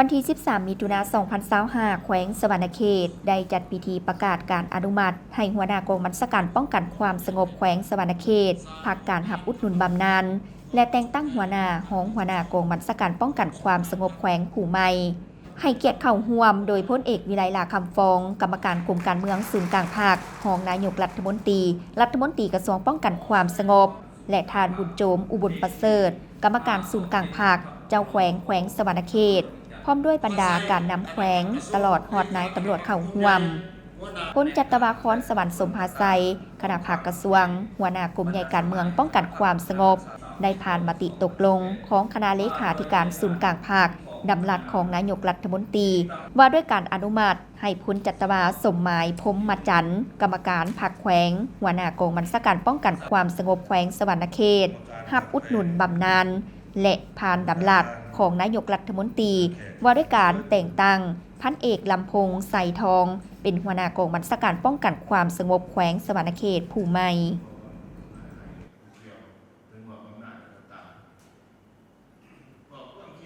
ວັນທີສິບສາມ ມິຖຸນາ ສອງພັນຊາວຫ້າ ແຂວງສະຫວັນນະເຂດ ໄດ້ຈັດພິທີປະກາດການອະນຸມັດໃຫ້ຫົວໜ້າກອງບັນຊາການປ້ອງກັນຄວາມສະຫງົບແຂວງສະຫວັນນະເຂດ ພັກການຮັບອຸດໜູນບຳນານ ແລະ ແຕ່ງຕັ້ງຫົວໜ້າ, ຮອງຫົວໜ້າກອງບັນຊາການປ້ອງກັນຄວາມສະຫງົບແຂວງຜູ້ໃໝ່ ໃຫ້ກຽດເຂົ້າຮ່ວມໂດຍ ພົນເອກ ວິໄລ ຫຼ້າຄຳຟອງ ກຳມະການກົມການເມືອງສູນກາງພັກ, ຮອງນາຍົກລັດຖະມົນຕີ, ລັດຖະມົນຕີກະຊວງປ້ອງກັນຄວາມສະຫງົບ ແລະ ທ່ານ ບຸນໂຈມ ອຸບົນປະເສີດ ກຳມະການສູນກາງພັກ, ເຈົ້າແຂວງແຂວງສະຫວັນນະເຂດ ພ້ອມດ້ວຍບັນດາການນຳແຂວງ ຕະຫຼອດຮອດນາຍຕຳຫຼວດເຂົ້າຮ່ວມ. ພົນຈັດຕະວາ ຄອນສະຫວັນ ສົມພາໄຊ ຄະນະພັກກະຊວງ, ຫົວໜ້າກົມໃຫຍ່ການເມືອງປ້ອງກັນຄວາມສະຫງົບ ໄດ້ຜ່ານມະຕິຕົກລົງຂອງຄະນະເລຂາທິການສູນກາງພັກ, ດຳລັດຂອງນາຍົກລັດຖະມົນຕີ ວ່າດ້ວຍການອະນຸມັດ ໃຫ້ພົນຈັດຕະວາ ສົມໝາຍ ພົມມະຈັນ ກຳມະການພັກແຂວງ, ຫົວໜ້າກອງບັນຊາການປ້ອງກັນຄວາມສະຫງົບແຂວງສະຫວັນນະເຂດ ຮັບອຸດໜູນບຳນານ ແລະ ຜ່ານດຳລັດຂອງນາຍົກລັດຖະມົນຕີ ວ່າດ້ວຍການແຕ່ງຕັ້ງ ພັນເອກ ລຳພົງ ໄຊທອງ ເປັນຫົວໜ້າກອງບັນຊາການປ້ອງກັນຄວາມສະຫງົບແຂວງສະຫວັນນະເຂດຜູ້ໃໝ່.